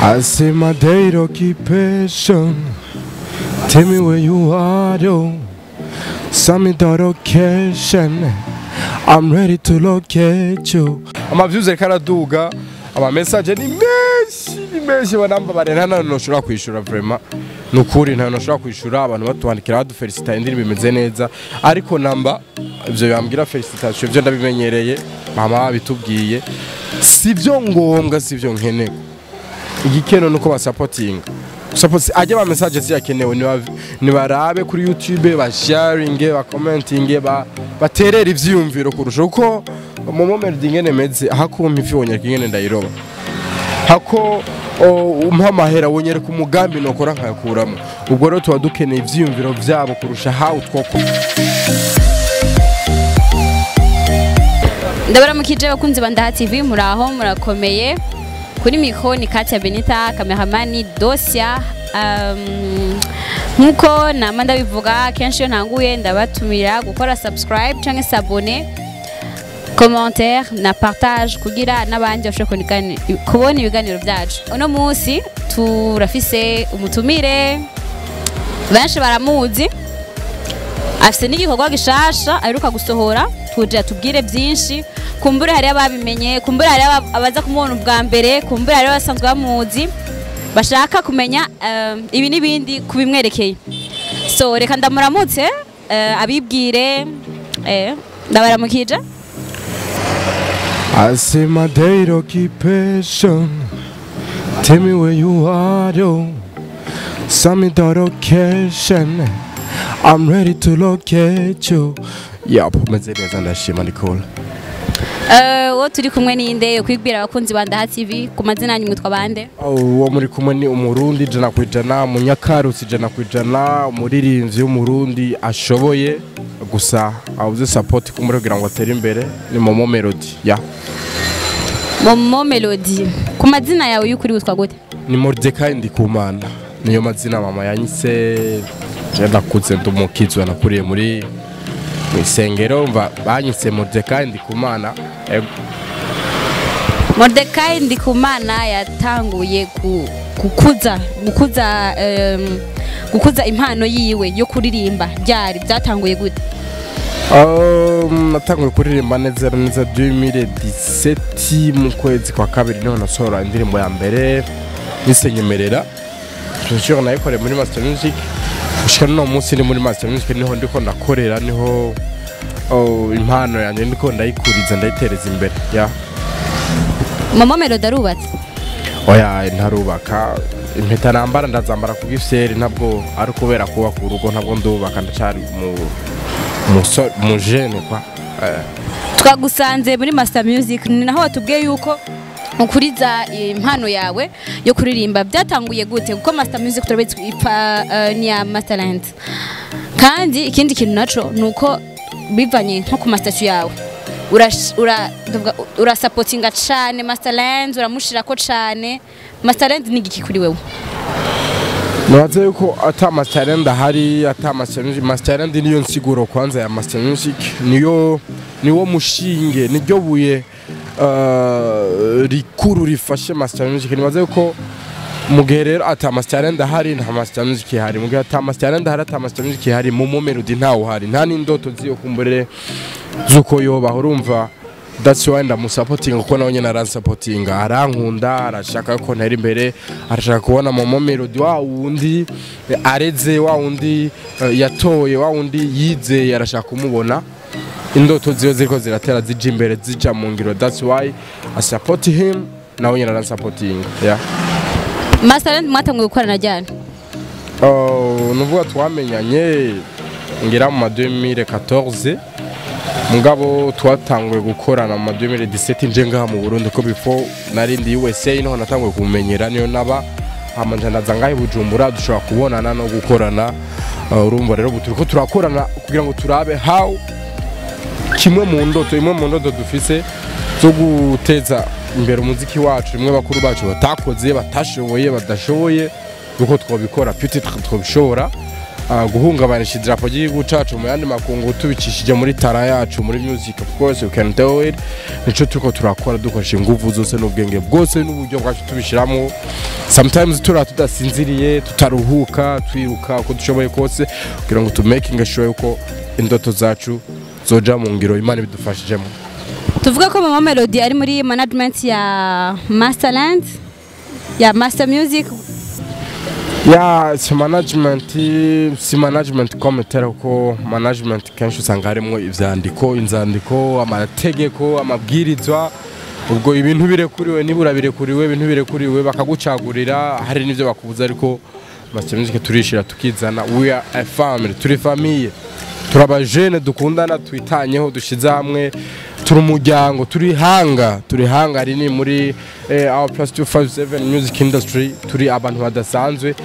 I say my date occupation. Tell me where you are, yo. Send me the location. I'm ready to locate you. Ama views ariko araduga, ama message ni menshi, ni menshi banambabare nta nantu noshobora kwishura vraiment. Nukuri nta noshobora kwishura abantu batwandikira badufelicita indirimbo imeze neza, ariko namba ivyo bambwira felicitation ivyo ndabimenyereye, mama babitubwiye. Sivyo ngombwa, sivyo nkenerwa. Igikeno nuko basapotinga. Suppose ajya ba message ziyakenewe nibarabe kuri YouTube ba sharing ba commenting ba baterera ivyiyumviro kurusha uko Momo Melody ngene meze hakumpa ifi wonyereka ingene ndayiroba hako umpa amahera wonyereka umugambi nokora nkayakuramo. Ubwo rero tuba dukeneye ivyiyumviro vyabo kurusha how twoko. Ndabaramukije abakunzi ba Ndaha TV, muraho murakomeye. Kuri mikro ni Katia Benita, cameraman Dosia. Nkuko nama ndabivuga kenshi iyo ntanguye ndabatumira gukora subscribe canke s'abonner, commentaire na partage kugira n'abandi bashobore kubona ibiganiro byacu. Uno munsi turafise umutumire benshi baramuzi, afise n'igikorwa gishasha aheruka gusohora, tuje atubwire byinshi. Kumbure hari ababimenye, kumbure hari abaza kumubona ubwa mbere, kumbure hari abasanzwe bamuzi bashaka kumenya ibi n'ibindi kubimwerekeye. So reka ndamuramutse abibwire. Ndabaramukije. I say my date occupation. Tell me where you are, yo. Send me the location. I'm ready to locate you. Yup, meze neza ndashima Nicole. Uwo turi kumwe ninde kwibwira abakunzi ba Ndaha TV ku mazina yanyu mwitwa bande? Uwo muri kumwe ni umurundi 100%, umunyakarusi 100%, umuririmbyi w'umurundi ashoboye gusa abuze support kumure kugira ngo atere imbere ni Momo Melody. Ya. Momo Melody. Ku mazina yawe y'ukuri witwa gute? Ni Mordecai Ndikumana. Niyo mazina mama yanyise. Je ndakuze ndumukizwa nakuriye muri isengero mva banyise Mordecai Ndikumana. Mordecai Ndikumana yatanguye gukuza impano yiwe yo kuririmba. Byari byatanguye gute? Natanguye kuririmba neza neza 2017 mu kwezi kwa kabiri niho nasohora indirimbo ya mbere nisenyemerera. Bien sûr nayikoreye muri Master Music. Gushika no munsi ni muri Master Music niho ndiko ndakorera, niho impano yanjye ndiko ndayikuriza ndayitereza imbere. Ya. Momo Melody arubatse? Oya ntarubaka. Impeta nambara ndazambara ku gifyeri, ntabwo ari kubera kuba ku rugo, ntabwo ndubaka, ndacari mu jeune kwa. Twagusanze muri Master Music ni naho watubwiye yuko ukuriza impano yawe yo kuririmba. Byatanguye gute? Kuko Master Music turabizi ni ya Masterland. Kandi ikindi kintu naco nuko bivanye nko ku mastatut yawe ura supportinga cane Masterland, uramushirako cane. Masterland ni igiki kuri wewe? Nabaze yuko ata Masterland ahari, ata Master Music. Masterland niyo nsiguro kwanza ya Master Music, niyo niwo mushinge, niryo buye rikuru rifashe Master Music. Nibaze yuko mugihe rero ata Masterland ahari nta Master Music ihari, mugihe ata Masterland ahari ata Master Music ihari, Momo Melody ntawe uhari, nta n'indoto ziyo kumburere zuko yobaho. Urumva that's why ndamusapotinga kuko nawe nyene aransapotinga, arankunda, arashaka ko ntera imbere, arashaka kubona Momo Melody wa wundi areze, wa wundi yatoye, wa wundi yizeye, arashaka kumubona indoto ziyo ziriko ziratera zija imbere zija mu ngiro. That's why I support him, nawe nyene aransapotinga. Yeah. Masterland mwatanguye gukorana ryari? Nuvuga twamenyanye ngira mu 2014, mugabo twatanguye gukorana mu 2017 nje ngaha mu Burundi, ko before nari ndi USA niho natanguye kumumenyera, niyo naba hama ndaza ngahe Bujumbura dushobora kubonana no gukorana. Urumva rero turiko turakorana kugira ngo turabe how kimwe mu ndoto, imwe mu ndoto dufise zo guteza imbere umuziki wacu, imwe bakuru bacu batakoze, batashoboye, badashoboye uko twabikora, peut-être twabishobora guhungabanisha idarapo ry'igihugu cacu mu yandi makungu tubicishije muri tara yacu muri music. Of course we can do it. Nico turiko turakora dukoresha inguvu zose n'ubwenge bwose n'uburyo bwacu tubishiramo. Sometimes tura tudasinziriye, tutaruhuka, twiruka uko dushoboye kose kugira ngo tu making sure yuko indoto zacu zoja mu ngiro, Imana ibidufashijemo. Tuvuga ko Mama Melody ari muri management ya Masterland, ya Master Music? Ya, si management, si management komitera, kuko management kenshi usanga harimo ivyandiko, inzandiko, amategeko, amabwirizwa. Ubwo ibintu birekuriwe, nibura birekuriwe, ibintu birekuriwe bakagucagurira, hari n'ivyo bakubuza. Ariko Master Music turishira tukizana. We are a family, turi famille, turabajene dukundana, twitanyeho, dushize hamwe, turi umuryango, turi hanga, turi hanga rini muri our +257 music industry. Turi abantu badasanzwe.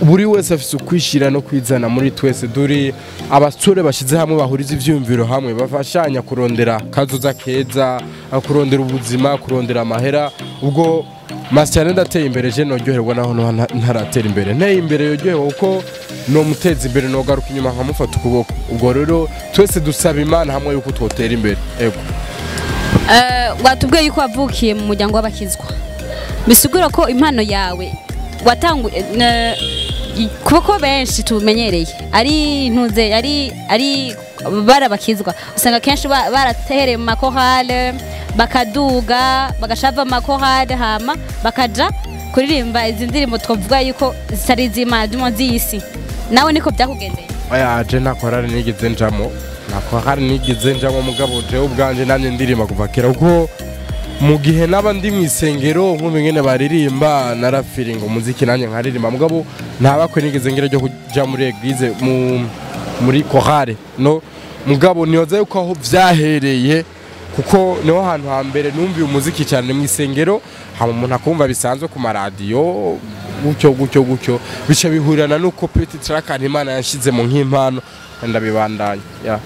Buri wese afise ukwishira no kwizana muri twese. Duri abasore bashize hamwe, bahuriza ivyumviro hamwe, bafashanya kurondera kazoza keza, kurondera ubuzima, kurondera amahera. Ubwo Master ndateye imbere, je noryoherwa, naho ntaratera imbere. Nteye imbere yoryoherwa, kuko no muteza imbere nogaruka inyuma nkamufata ukuboko. Ubwo rero twese dusaba Imana hamwe yuko twotera imbere, ego. Watubwiye yuko wavukiye mu muryango w'abakizwa, bisigura ko impano yawe watanguye kuko benshi tumenyereye ari ntuze ari barabakizwa, usanga kenshi baratereye mu makorale, bakaduga, bagashava mu makorale, hama bakaja kuririmba izi ndirimbo twavuga yuko zitari iz'Imana, ndimo z'isi. Nawe niko byakugendeye? Oya, je nta korale nigeze njamo, nta korale nigeze njamo. Mugabo jewe ubwanje nanjye ndirimba kuva kera, kuko mu gihe naba ndi mu isengero nkumva ingene baririmba, narafiringa umuziki, nanjye nkaririmba. Mugabo nta bakwe nigeze ngira ryo kuja muri église, muri chorale, no. Mugabo nibaza yuko aho vyahereye, kuko niho hantu hambere numviye umuziki cyane mu isengero, hama umuntu akumva bisanzwe ku maradiyo, gutyo gutyo gutyo, bica bihurirana nuko petit track Imana yanshize mu nk'impano, ndabibandanya, yeah.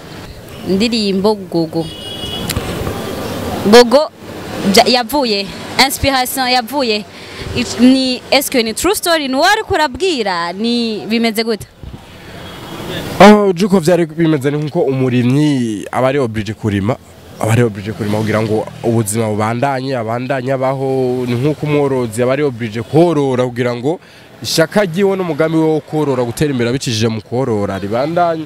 Indirimbo Gogo, Gogo yavuye, inspiration yavuye ni, est-ce que ni true story, ni wari kurabwira, ni bimeze gute? Oh, juko vyari bimeze ni nkuko umurimyi aba ari obligé kurima, aba ari obligé kurima kugira ngo ubuzima bubandanye, abandanye abaho. Ni nkuko umworozi aba ari obligé korora kugira ngo ishaka ryiwe n'umugambi we wo korora, gutera imbere abicishije mu korora, ribandanye.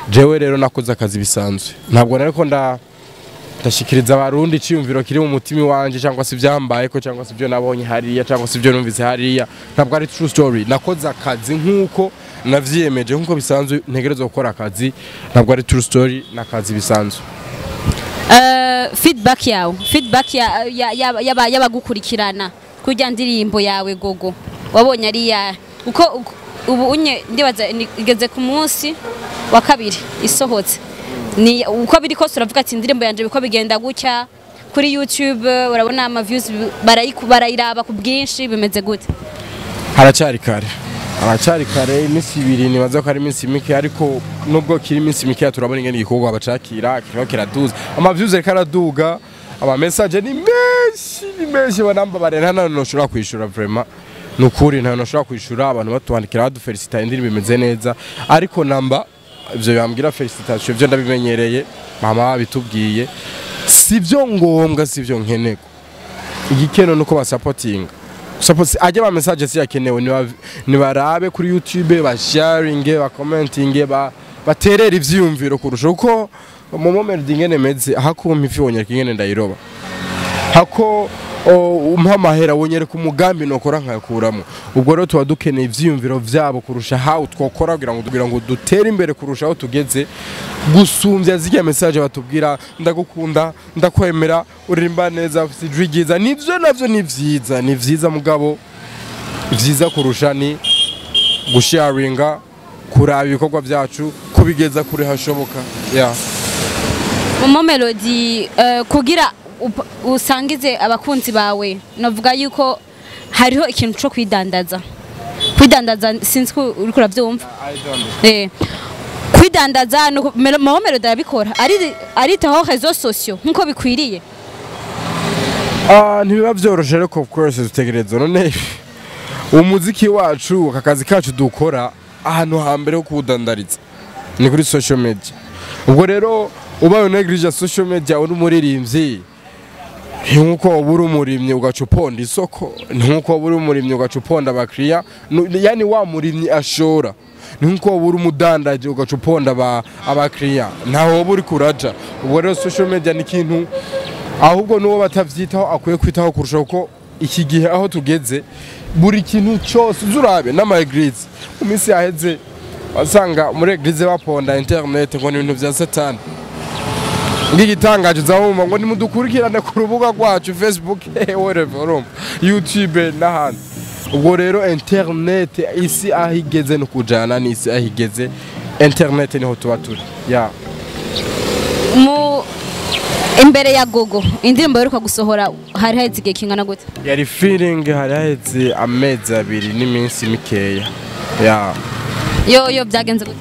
Jewe rero nakoze akazi bisanzwe, ntabwo nariko ndashikiriza Abarundi iciyumviro kiri mu mutima wanje, cyangwa se ivyambaye ko, cyangwa se ibyo nabonye hariya, cyangwa se ibyo numvise hariya. Ntabwo ari true story. Nakoze akazi nkuko navyiyemeje, nkuko bisanzwe ntegerezwa gukora akazi. Ntabwo ari true story, nakazi bisanzwe. Feedback yawe, feedback y'abagukurikirana kurya ndirimbo yawe Gogo, wabonye ari ya uko ubu unye ndibaza igeze ku munsi wa kabiri isohotse, ni uko biri kose uravuga ati indirimbo yanje biko bigenda gutya kuri YouTube, urabona ama views barayiraba ku bwinshi, bimeze gute? Haracyari kare, haracyari kare. Iminsi 2 nibaza ko ari iminsi mike, ariko nubwo kiri iminsi mike, turabona ingene igikorwa bacakira, kiriko kiraduza, ama views ariko araduga, ama message ni menshi, ni menshi. Banambabare, nta nantu noshobora kwishura, vraiment, nukuri nta noshobora kwishura. Abantu batwandikira badufelicita, indirimbo imeze neza, ariko namba ivyo bambwira félicitation, ivyo ndabimenyereye, mama babitubwiye, sivyo ngombwa, sivyo nkenerwa. Igikeno nuko basapotinga suppose ajya ba message si yakenewe, nibarabe kuri YouTube, ba sharing, ba commenting, ba baterera ivyiyumviro kurusha uko Momo Melody ingene meze. Hako ifi wonyereka ingene ndayiroba, hako umpa amahera wonyereka umugambi nokora nkayakuramo. Ubwo rero tuba dukeneye ivyiyumviro vyabo kurusha how twokora kugira ngo dutere imbere kurusha aho tugeze, gusumbya zirya message batubwira ndagukunda, ndakwemera, uririmba neza, ufite ijwi ryiza. Nivyo navyo ni vyiza, ni vyiza, mugabo vyiza kurusha ni gusharinga, kuraba ibikorwa byacu, kubigeza kure hashoboka, yeah. Momo Melody, kugira usangize abakunzi bawe, novuga yuko hariho ikintu co kwidandaza. Kwidandaza, sinzi ko uriko uravyumva. Kwidandaza nuko Momo Melody arabikora, ari aritaho réseaux sociaux nkuko bikwiriye? Ah, ntibiba vyoroshe, ariko of course dutegerezwa. None umuziki wacu, aka kazi kacu dukora, ahantu hambere ho kuwudandariza ni kuri social media. Ubwo rero ubaye unegirije social media uri umuririmbyi, Nkuko waba uri umurimyi ugaca uponda isoko, nkuko waba uri umurimyi ugaca uponda abakiriya, yani wa murimyi ashora, nkuko waba uri umudandaji ugaca uponda abakiriya, ntaho woba uri kuraja. Ubwo rero social media ni ikintu ahubwo n'uwo batavyitaho akwiye kwitaho kurusha, kuko iki gihe aho tugeze buri kintu cyose uzurabe n'ama église. Mu minsi yaheze wasanga muri église baponda internet ngo ni ibintu vya satani. Ngigitangaje uzabumva ngo nimudukurikirane ku rubuga rwacu Facebook, whatever, urumva, YouTube n'ahandi. Ubwo rero internet, isi aho igeze no kujana n'isi aho igeze, internet niho tuba turi ya. Mu imbere ya Gogo, indirimbo yoheruka gusohora, hari haheze igihe kingana gute? Yari feeling, hari haheze amezi 2 n'iminsi mikeya ya. Yo byagenze gute?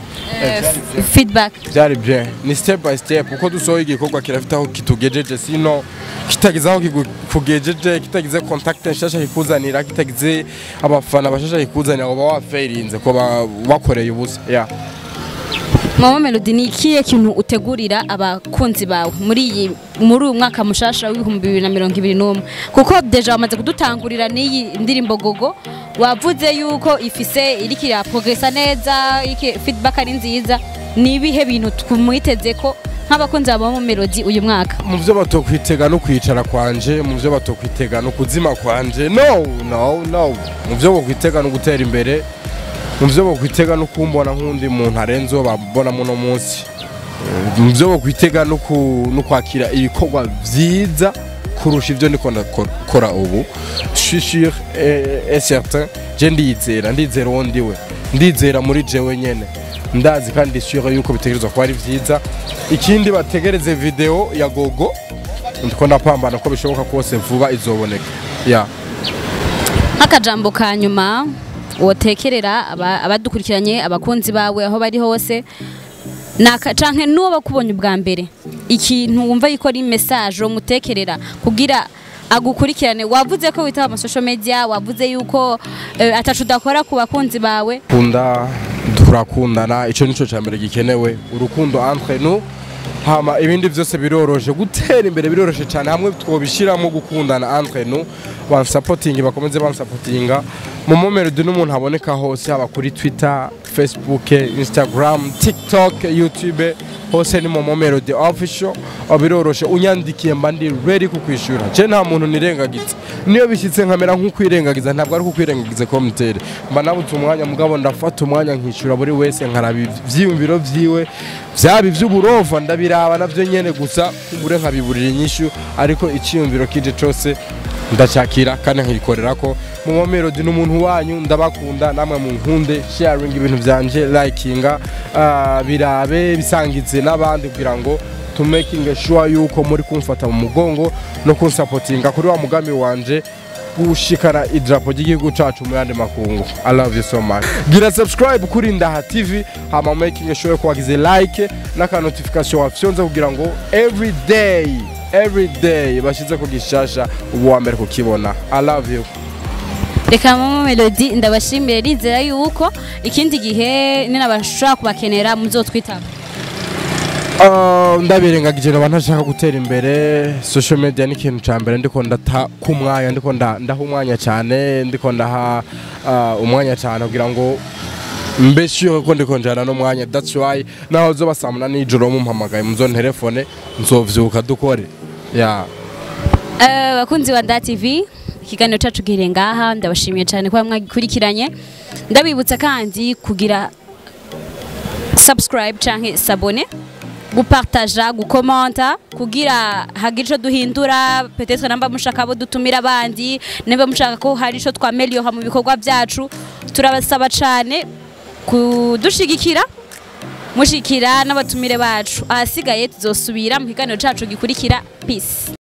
Feedback? Byari bien, ni step by step. Uko dusohoye igikorwa kirafite aho kitugejeje, sino kitagize aho kikugejeje, kitagize contact nshasha kikuzanira, kitagize abafana bashasha kikuzanira, uba wafailinze ko wakoreye ubusa ya. Mama Melody, ni ikihe kintu utegurira abakunzi bawe muri uyu mwaka mushasha w'2021? Kuko déjà wamaze kudutangurira n'iyi ndirimbo Gogo, wavuze yuko ifise iriko iraprogressa neza, feedback ari nziza. Ni ibihe bintu tumwiteze ko nk'abakunzi ba Mama Melody uyu mwaka? Mu byo batokwitega no kwicara kwanje, mu byo batokwitega no kuzima kwanje, no no no, mu byo bokwitega no gutera imbere, mu byo bokwitega no kumbona nk'undi muntu arenze uwo babona muno munsi, mu byo bokwitega no kwakira ibikorwa vyiza kurusha ibyo niko ndakora ubu. Je suis sûr et certain, je ndizera, ndizera uwo ndiwe, ndizera muri jewe nyene, ndazi kandi sûr yuko bitegerezwa kuba ari vyiza. Ikindi, bategereze video ya Gogo, ndiko ndapambana ko bishoboka kose vuba izoboneka ya. Nk'akajambo ka nyuma wotekerera abadukurikiranye, abakunzi bawe aho bari hose, canke n'uwo bakubonye ubwa mbere, ikintu wumva yuko ari message mutekerera kugira agukurikirane. Wavuze ko witaba ama social media, wavuze yuko atacu udakora ku bakunzi bawe. Kunda, turakundana, ico nico ca mbere gikenewe, urukundo entre nous. Hama ibindi vyose biroroshe, gutera imbere biroroshe cyane hamwe twobishiramo gukundana entre nous. Bansapotinga, bakomeze bansapotinga. Momo Melody n'umuntu aboneka hose, haba kuri Twitter, Facebook, Instagram, TikTok, YouTube, hose ni Momo Melody Official. Biroroshe, unyandikiye mba ndi ready kukwishura. Je nta muntu nirengagiza, niyo bishyitse nkamera nk'ukwirengagiza, ntabwo ari kukwirengagiza komutere, mba nabuze umwanya, mugabo ndafata umwanya nkishyura buri wese, nkaraba ivyiyumviro vyiwe, vyaba ivy'uburofa ndabiraba navyo nyene, gusa kumbure nkabiburira inyishu, ariko iciyumviro kije cose ndacyakira kandi nkikorera ko. Momo Melody n'umuntu wanyu, ndabakunda, namwe munkunde, sharing ibintu vyanje, likinga, birabe bisangize n'abandi kugira ngo to making sure yuko muri kumfata mu mugongo no kunsapotinga kuri wa mugambi wanje gushikana idarapo ry'igihugu cacu mu yandi makungu. I love you so much. Gira subscribe kuri Ndaha TV, hama making sure ko wagize like n'aka notification wafyonze kugira ngo every day, every day bashize ku gishasha ubu wa mbere kukibona. I love you. Reka Mama Melody ndabashimire, nizera yuko ikindi gihe ninabashobora kubakenera muzotwitaba. Ndabirengagije noba ntashaka gutera imbere. Social media ni ikintu ca mbere ndiko ndata ku mwanya, ndiko ndaha umwanya cyane, ndiko ndaha umwanya cyane kugira ngo mbe sure ko ndiko njana n'umwanya. That's why naho zoba saa 8 nijoro mumpamagaye, muzontelefone, nzovyuka dukore ya. Bakunzi wa Nda TV, ikiganiro cacu gihere ngaha. Ndabashimiye cyane kuba mwagikurikiranye. Ndabibutsa kandi kugira subscribe canke s'abonner, gupartaja, gukomanta kugira hagire ico duhindura, peut-être namba mushaka abo dutumira abandi, nimba mushaka ko hari ico twameliora mu bikorwa byacu. Turabasaba cane kudushigikira, mushikira n'abatumire bacu. Ahasigaye tuzosubira mu kiganiro cacu gikurikira. Peace.